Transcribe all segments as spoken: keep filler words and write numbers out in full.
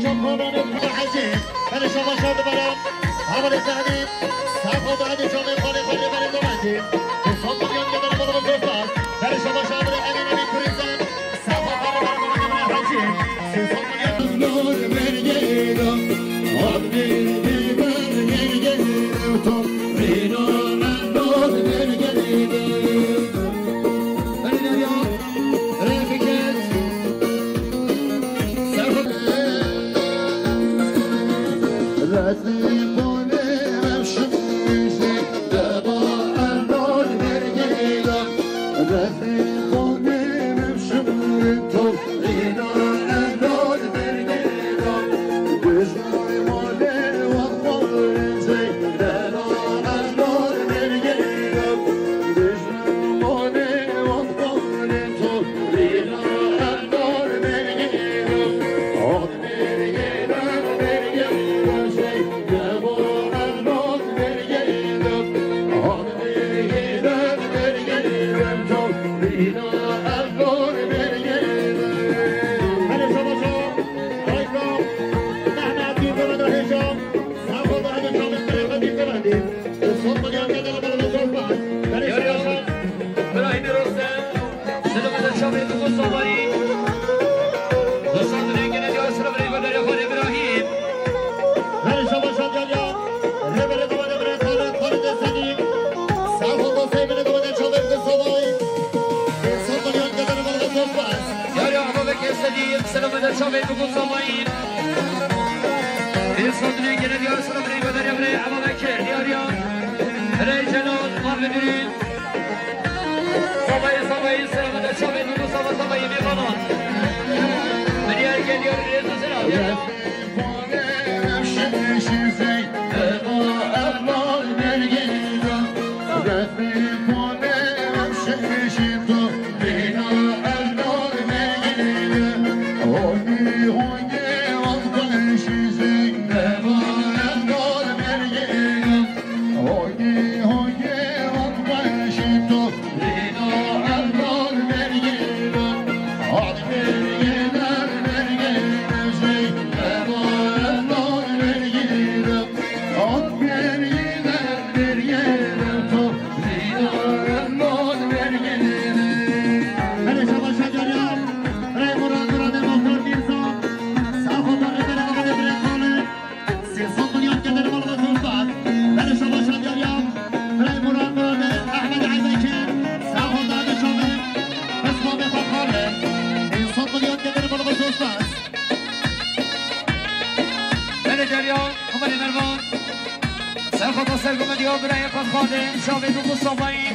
Şabanê Kula Hecî, berê şabaşa dibere, hevalê Zehrî, Serxo Zehrî, şamê xalê xalê berê Leventî, Sultan Yan Gedere Balaban Zostas, berê şabaşa dibere, Emin Emin Kurizan, Serxo Zehrî, berê Balaban Hecî, Sultan Yan. Yar ya, Eva Bekir Sedîq, selamete çavê tu ku samayî. Pêr sandinê gene diyar, selam rê bedar ya, birê Eva Bekir, diyar ya. Birê Celal, Marve Dürün. Samayî, samayî, selamete çavê tu ku sama, samayî, mêvanan. Diyar gel, diyar, rê tu selam, ya. Bere derya, Xwedê Mervan. Serxwata sergomê diya birayê Qadxalê, şavê du Mustafaî.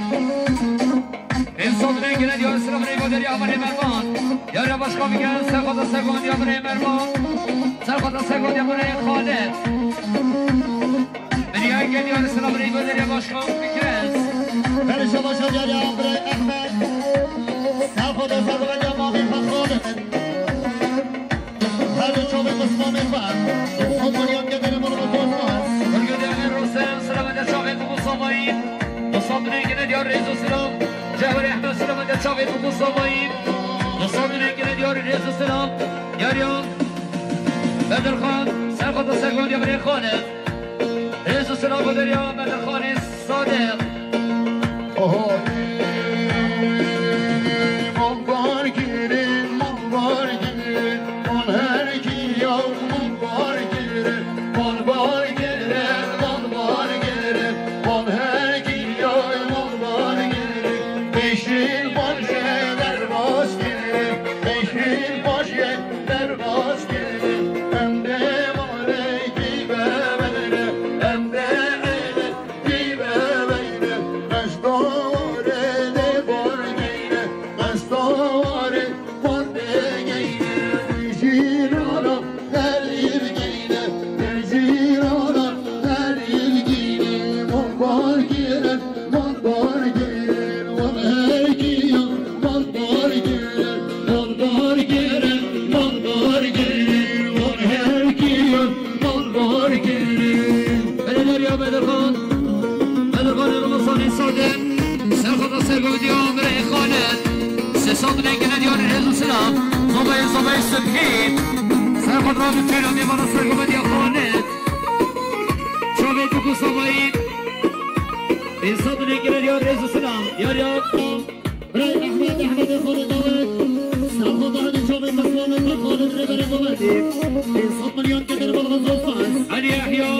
Ênsan rengine diya silav rêva derya Xwedê Mervan. Yara başka bike, serxwata sergomê diya birayê Mervan. Serxwata sergomê diya birayê Xalid. Biriyayê diya silav rêva derya başka bike. Bere şabaşa derya birayê Ehmed. Serxwata sergomê diya mavê Xalid. Her çavê Muslamê xwe. Sandalyan gedere bana bozmaz. Hürgüde Rosem, selamete çavê tu Muslamay. Muslam ne gene diyar rezu selam. Cevher Ahmet, selamete çavê tu Muslamay. Muslam ne gene diyar rezu selam. Yar ya. Bedirxan, serxwata sergon ya birê Xalid. Rezu selam bu derya Bedirxanê Sadiq. Oho. Malbar girin, malbar girin, mal her ki ya, malbar girin, malbar girin, malbar girin, mal her ki ya, malbar girin. Beşin başı derbas girin, beşin başı derbas girin. Em de mare ki bebere, em de ele Belediye Bedirxan, Bedirxan Ramasanê Sade, serxwata sergodiya Mirê Xalid, sê sed lêkine diyarî rêz û silav, zobayê zobayê Subhî. Xwe rabin pêra mêvana ser komediya Xalid. Çavê tu ku savayî. Însan dilê gire ya rêz û silam. Ya ya. Birayê Ehmed, Ehmedê Xalid Dawid. Serxwe dahilî çavê Meslanê Xalid rêberê komedî. Însan milyon keder bal ve zor faz. Ali Yahya.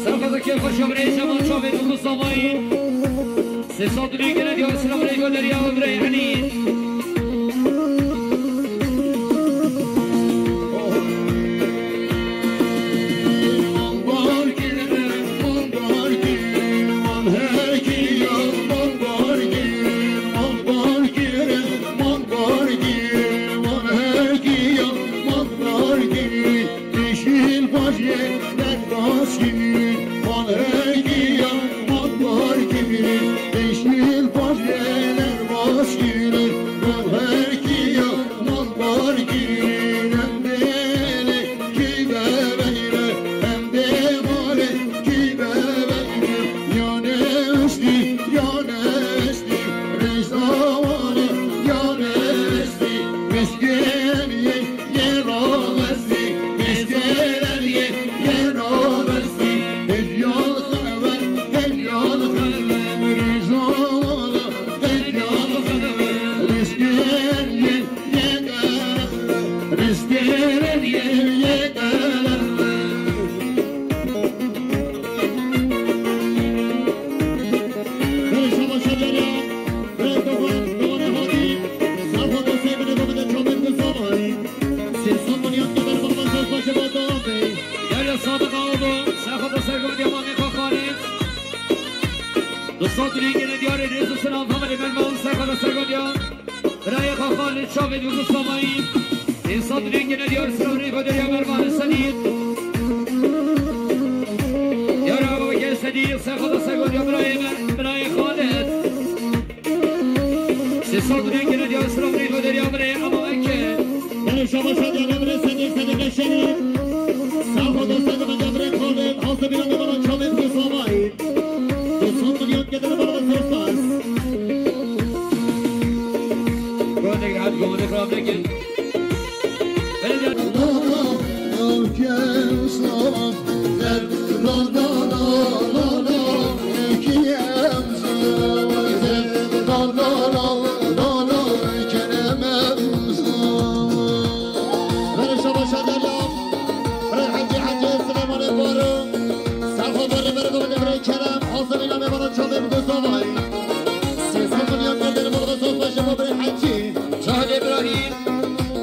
Serxwe zekê xwe şevrê şema çavê tu ku savayî. Sê sed û nî gene diyar silam reyva derya ve birayê Elî. Yeşil bacê derbas kir, man hekiya man bar kir. Yeşil bacê derbas kir, man hekiya man bar kir. Em bêle kî bebeyre, em bêmale kî bebeyre. Ya nestî, ya nestî, rêza wale, ya nestî, meskeniyê. Yê rawestî, mêzgêreriyê, yê rawestî. Hêviyan xever, hêviyan xever. Rêzana, hêviyan xever. Rêzgêriyê, yê qere. Rêzgêreriyê, yê qere. Rêzana şecerya. Rê dogan, doganê hatî. Serxwe dostê min ê bibide çavên ku zavayî. Sê sed milyon geber baba zor başı bo dogan bey. Derya Sadık Ağoğlu, serxwe dostê gundê Mamê Xaxalê. Du sed lî gene diyarê rêz û silam familê Mervan, serxwe dostê gundê. Birayê Xaxalê çavê ku zavayî. Însan dilê gene diyar silam rê xwe derya Mervan Sedîq. Yara baba gel Sedîq, serxwe dostê gundê birayê Mer-, birayê Xalid. Sê sed û nî gene diyar silam rê xwe derya birê Ema Eke. Bere şaba şadiya re bire Sedîq, Sedîq Eşerî. Sağ ol, dostlarım, bire Xalid. Hazır bir anda bana çalın, bu sabah. Dostum, milyon getirin bana, dostlar. Gördük, hadi, gördük, gördük. Bere de- Bere şaba şaderya. Bere Hacı, Hacı Süleyman'ı koru. Sağ ol, bere, bere, bere, bere, Kerem. Hazır ilan ve bana çalayım bu sabah. Siz sakın yok, gel, bana söz başı, bere Hacı. Şahid İbrahim.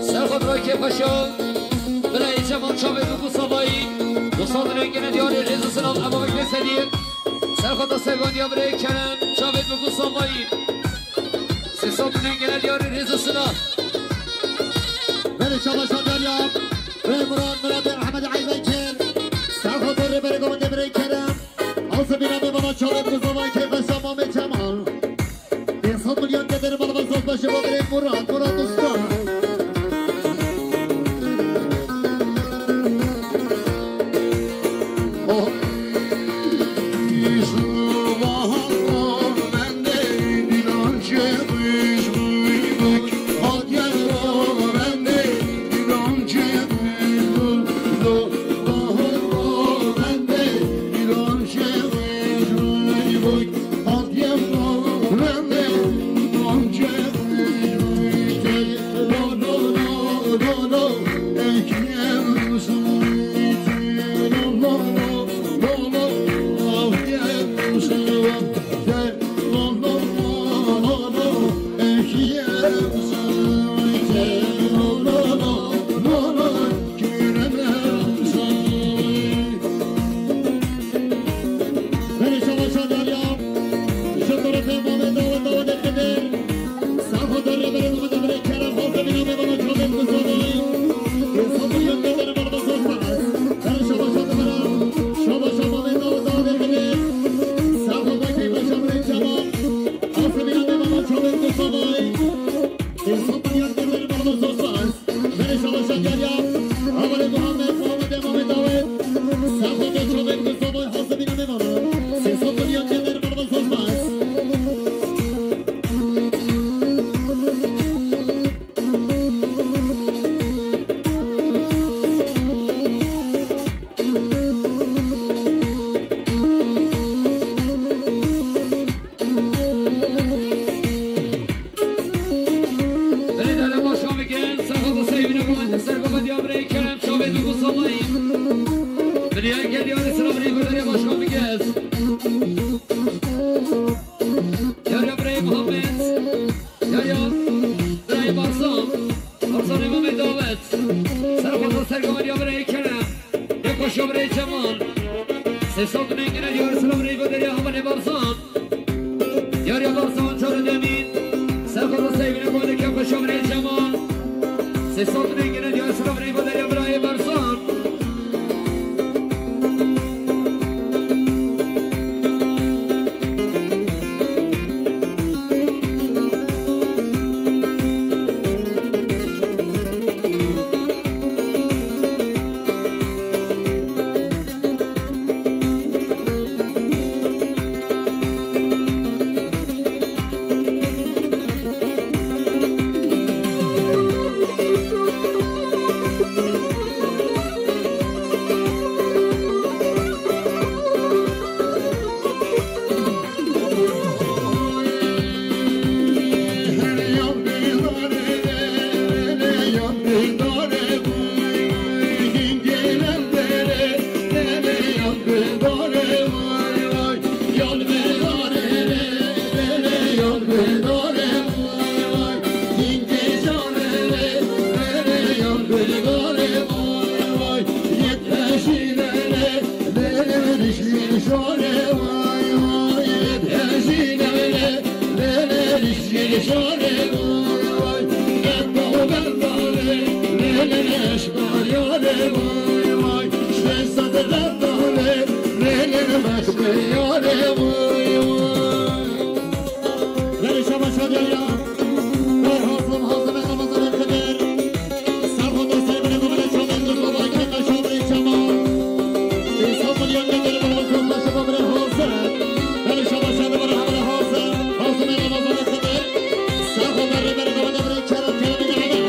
Serxwe birayê Paşa, birayê Cemal çavê Dugu Savayî, dostan dilê gene diyarê rêz û silam Ema Bekir Sedîq. Serxwe da Sevgandiya birayê Kerem çavê Dugu Savayî. Sê sed dilê gene diyarê rêz û silam. Bere şaba şaderya, bere Murat, Murat Ehmed Aybekir. Serxwe da rêberê govendê birayê Kerem. Azı bir abi bana çalıp kızıma kefes ama meçemal. Pênc sed milyon getir bana söz başı bu bir Murat, Murat Usta. Oh. Sandinê gene diyar sıra birayê Baderiya birayê Barzan. Verê şaba şadiya ya. Vay hazim, hazim, Ramazan Xedir. Serxo dostê min, bavê çavên, bavê keka, şabê çema. Însan milyon gelir, bavê keka, şaba bire hazir. Verê şaba şadi, bavê hamile hazir. Hazim Ramazan Xedir. Serxo berê, berê, bavê, bavê kerem, kerem, kerem.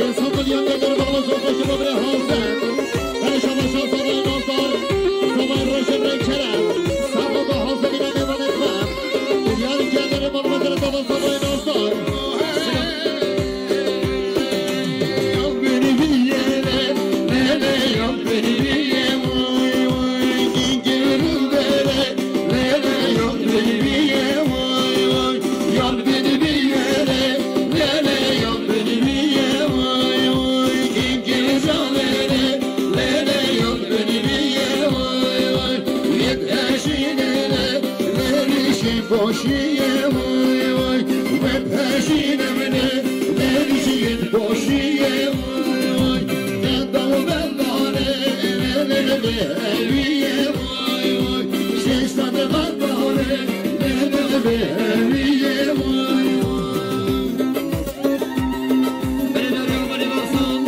Însan milyon gelir, bavê keka, şaba bire hazir. Verê şaba şadi, bavê nazar. Bavê roşe, bavê kerem. Serxo da hazir, bavê, bavê. Boşiye vay vay, wet heşîne min e, derişiyên boşiye vay vay. Denda û bendane, lê lê lê eviye vay vay. Şeşta de bendane, lê lê lê eviye vay vay. Belediye Amalî Varsan,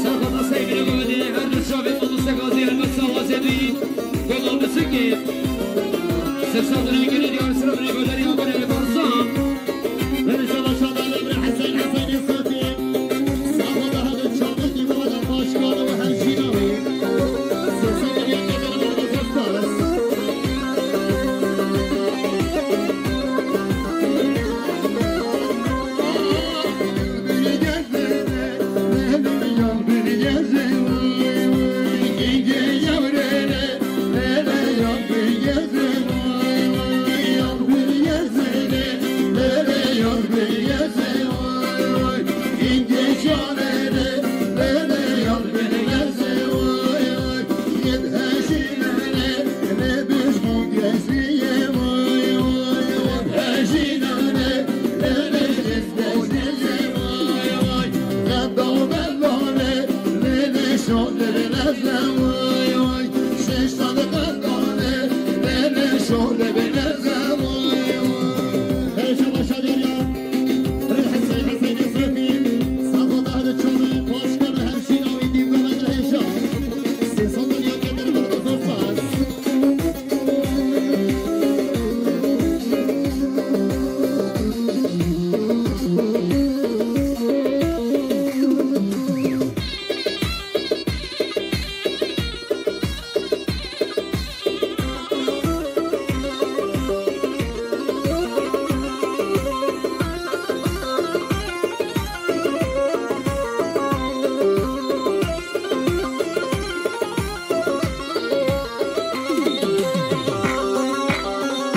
Serxota Seybîrê Gomedî, her du çavê Mamoste Gazî, Elbet Sawazê Duyî. Gogo Bisikê. Sirsa Dulengirî Diyarbekir Rêberê Aborê Barzan. Verê şaba şada Lebre Hesen Hesenê Sotî. Sabo daha da çabeti bana başkanı ve her şinavi. Sirsa Dulengirî Diyarbekir Barzan.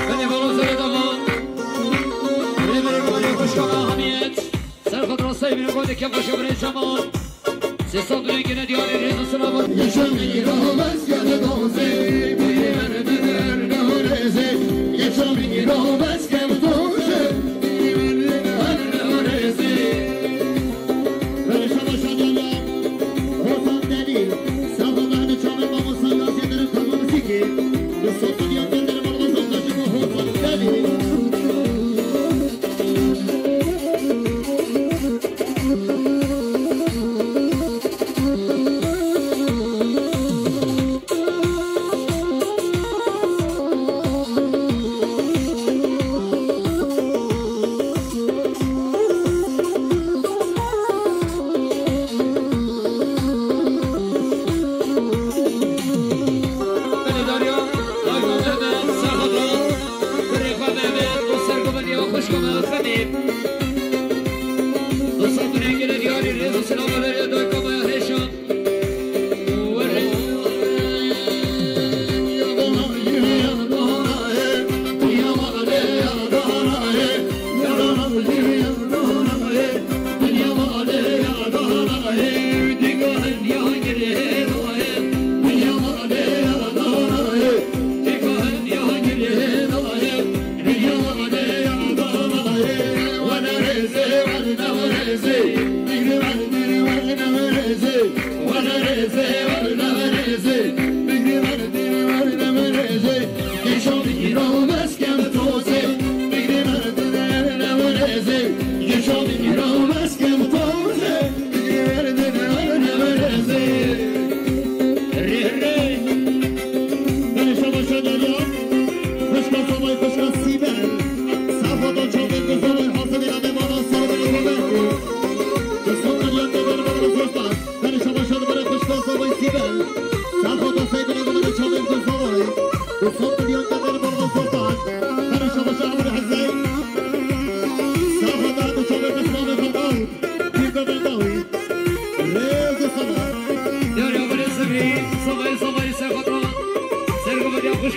Belê balo zerê davan. Rêberê Gomedê xweşka me Hamiyet. Ser xwe rastayê bîne gotê kevxweşa birê Cemal. Sê sed û yekê ne diyarê rêz û silava. Yaşam bir yol başkanı doze, bir verdiler ne rezil. Yaşam bir yol başkanı doze, bir verdiler ne rezil.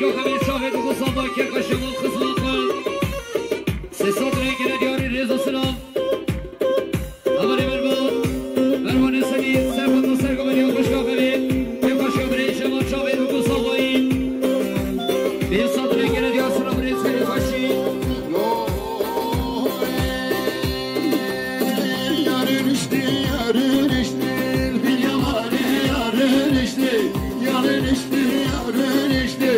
Yok, hemen şahit bu sabah kek aşağı kızmakla. Ses altına gelen yarın Reza Sınav. Aman Emirman, Mervan Eseni, Serkan Serkan, Beni Yapış Kahveli, Yapış Kahveli, Şemal Çavi, Ruku Savayı. Bir satır gene diyor sıra bir eseri başı. Yarın işte, yarın işte, bir yalan yarın işte, yarın işte, yarın işte.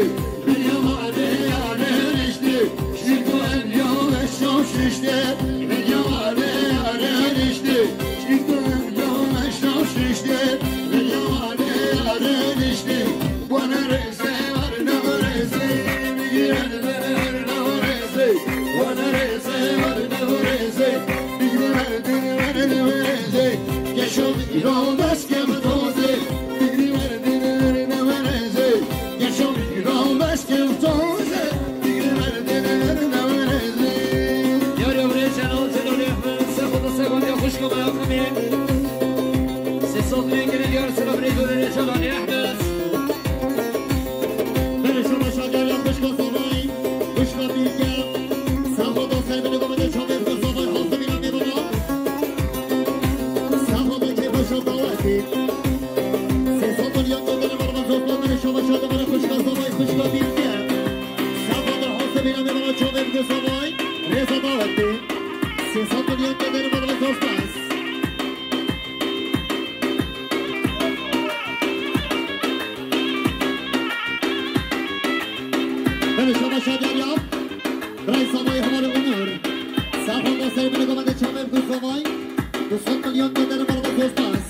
Yar yavruya çenal çenal Ehmed, se xweda se galiya xwişka me aximê. Se sal diye gene diyar sıra bire dönere çenal Ehmed. Bere şama şagariya xwişka Savay, xwişka Bilge. Sa xweda se bine gomede çavê xwe Savay, hasta bina me bana. Sa xweda keyfa şo dawetî. Se sal diye gomede bana zosla bere şama şagariya xwişka Savay, xwişka Bilge. Safa da hasebîna me bana çavê bide Savay, rêza dawetê. Sê sed milyon tederi bana dostas. Beni şama şadiyar yap. Bray Savay havalı Onur. Safa da sevgili komedi çavê bide Savay. Du sed milyon tederi bana dostas.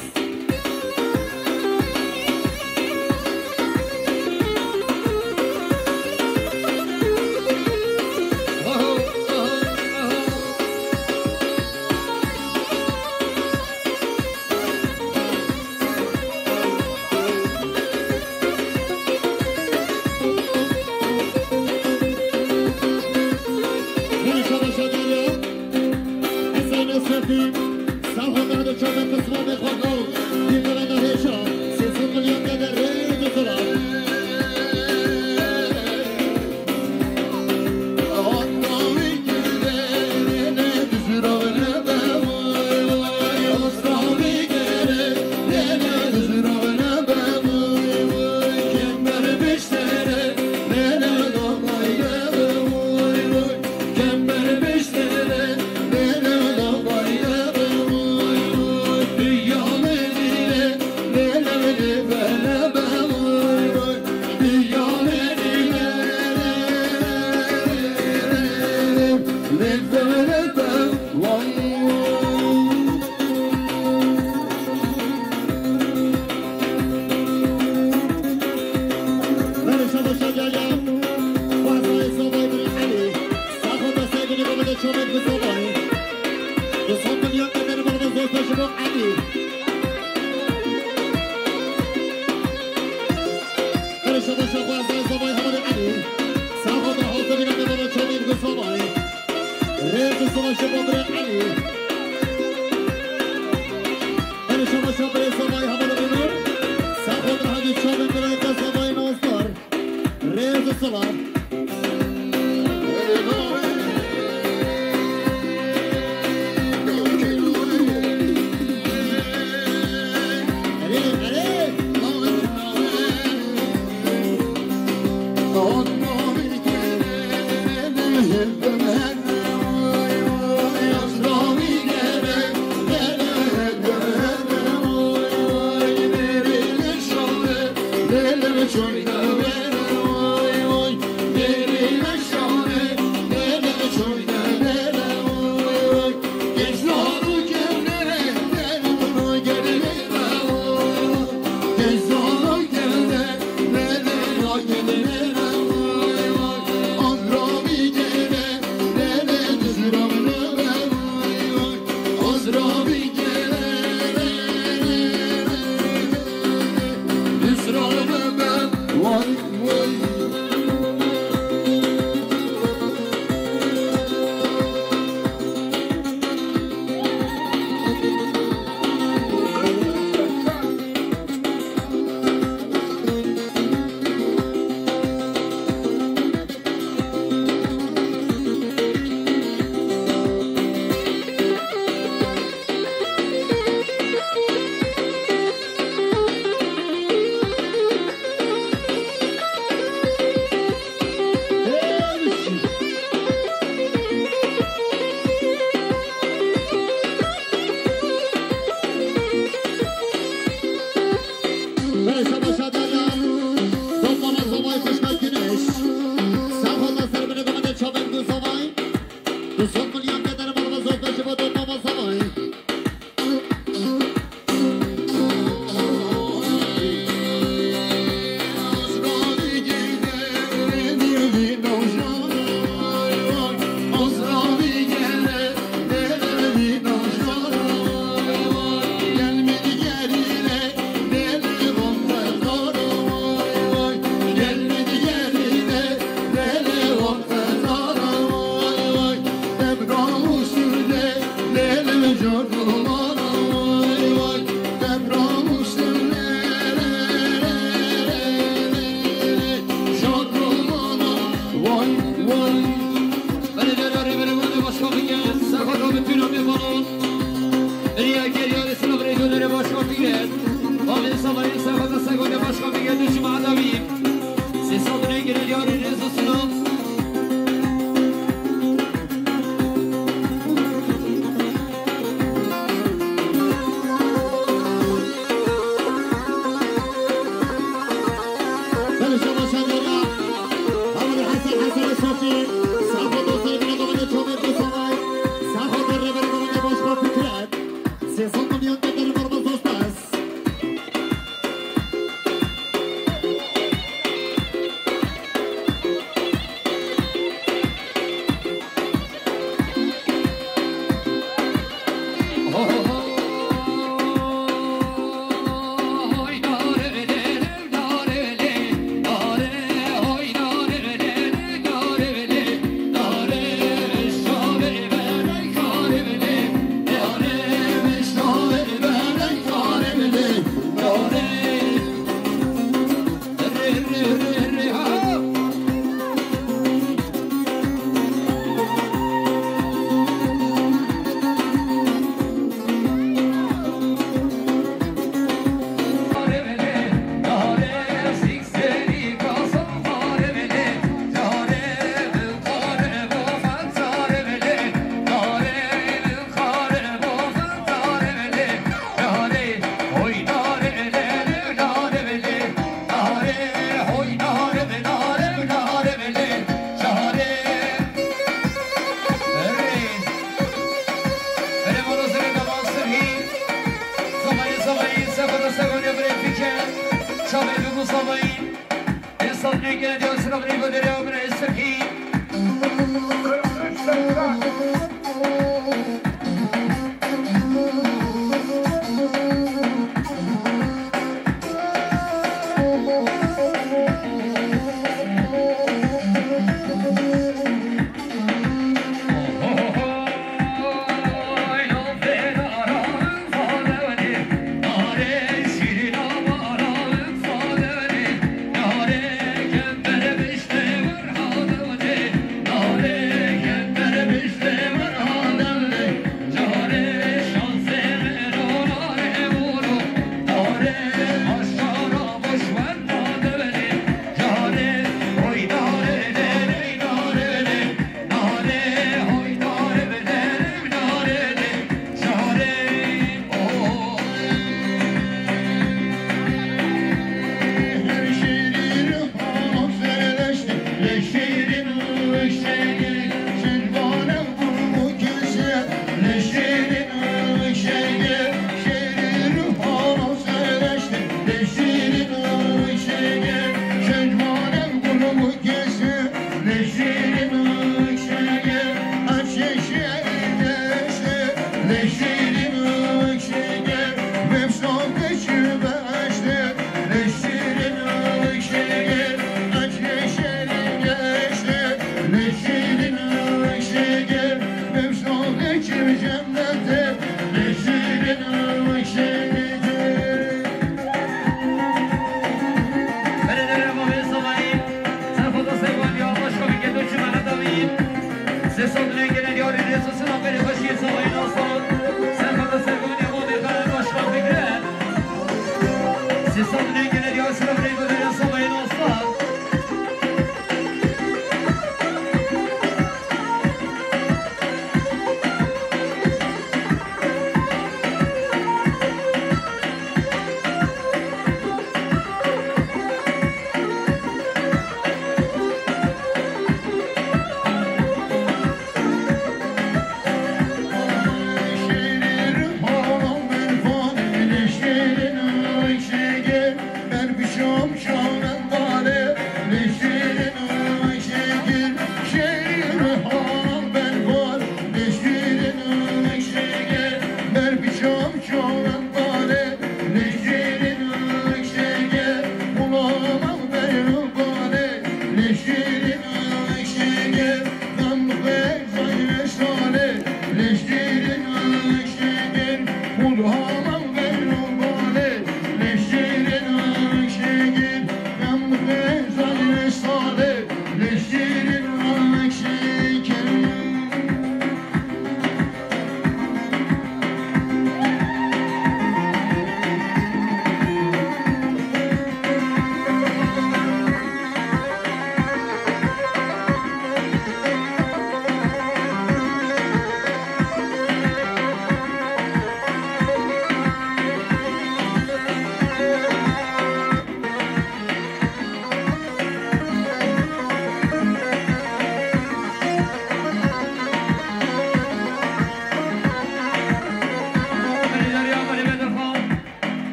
Vay, vay. Belê derê rê belê vane başka bike. Serhat abi tüyla bir balon. Riya gel yarı sınav rê dönere başka bike. Vale salayı Serhat'a segone başka bike. Düşme adamı. Ses adına girer yarı rezo sınav. Belê şaba şaba. Hawlê Hesen, Hesen Sofi. Safa dostlar, bile dolanı çömer bu sanay. Safa derre bile dolanı başka fikret. Sesal milyon getir barba zostas.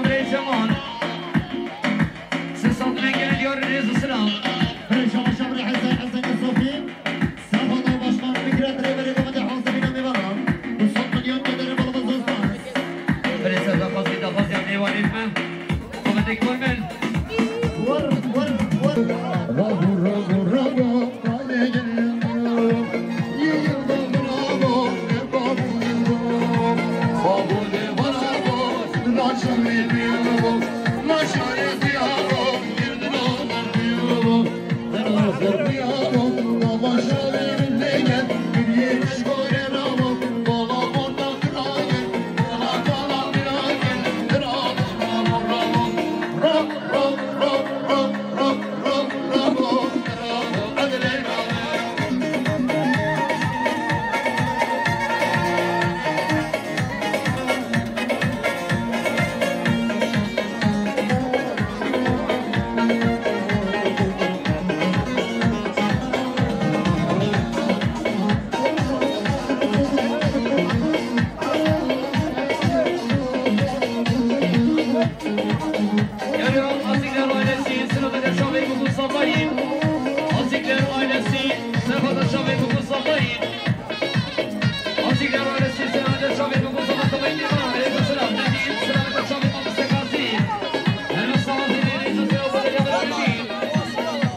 Birê Cemal. Sê sed lengê diyarê rêz û silam. Birê Şamaşa birê Hesen, Hesen Sofî. Sefada Başkan Fikret Rêberê Komite Hewsevîna Mêvanan. Du sed milyon gelirê Balamaz Osman. Birê ser daxwazî, daxwaziya mêvanê me. Komite Kormel. Wır, wır, wır. Rago, rago, rago. Geliyor Azikler ailesi, sınıfı da Şahin Kuku Safay'ın. Azikler ailesi, sınıfı da Şahin Kuku Safay'ın. Azikler ailesi, sınıfı da Şahin Kuku Safay'ın. Selam, Nedim, sınıfı da Şahin Kuku Safay'ın. Elmas sağlığı, elinize sağlık, elinize sağlık.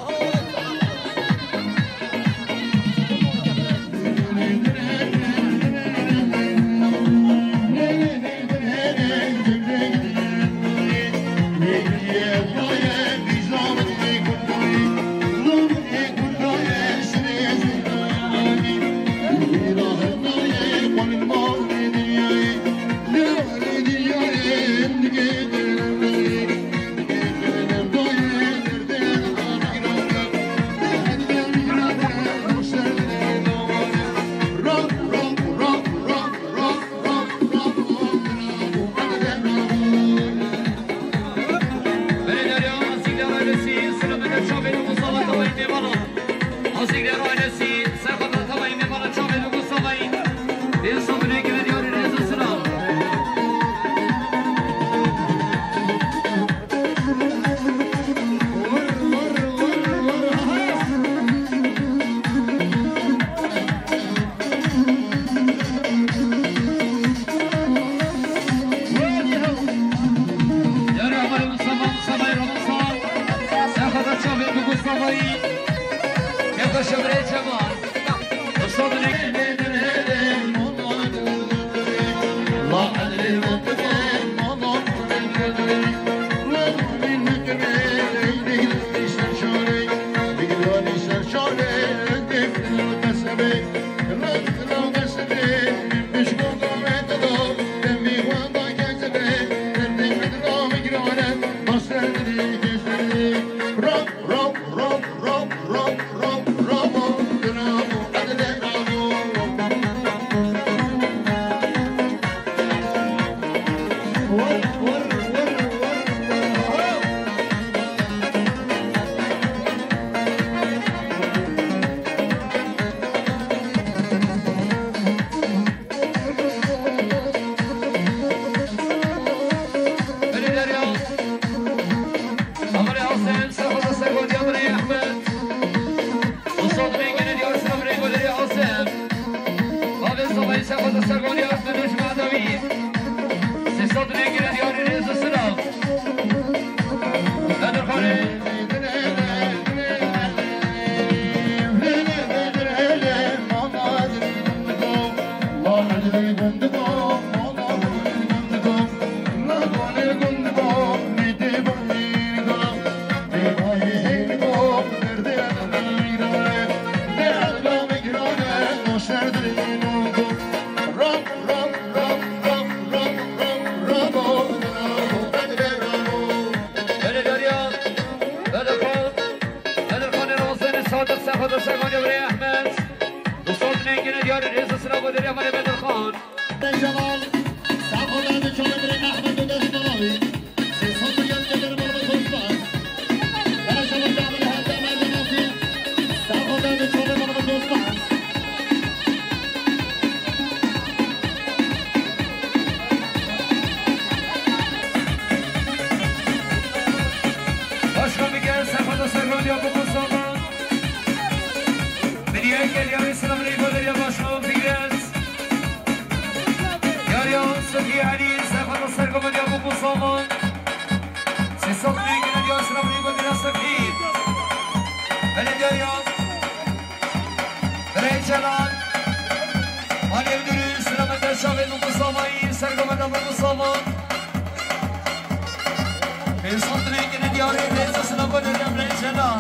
Amirê Asem, serxweza sergondiya birê Ehmed. Du sed lengê diyar sina birê Golerê Asem. Bavê Safayî, serxweza sergondiya Ehmed Dojma Dawî. Sê sed lengê diyarê rêz Hêsan divê kine diyarê rêz û silava li Emre Îcela.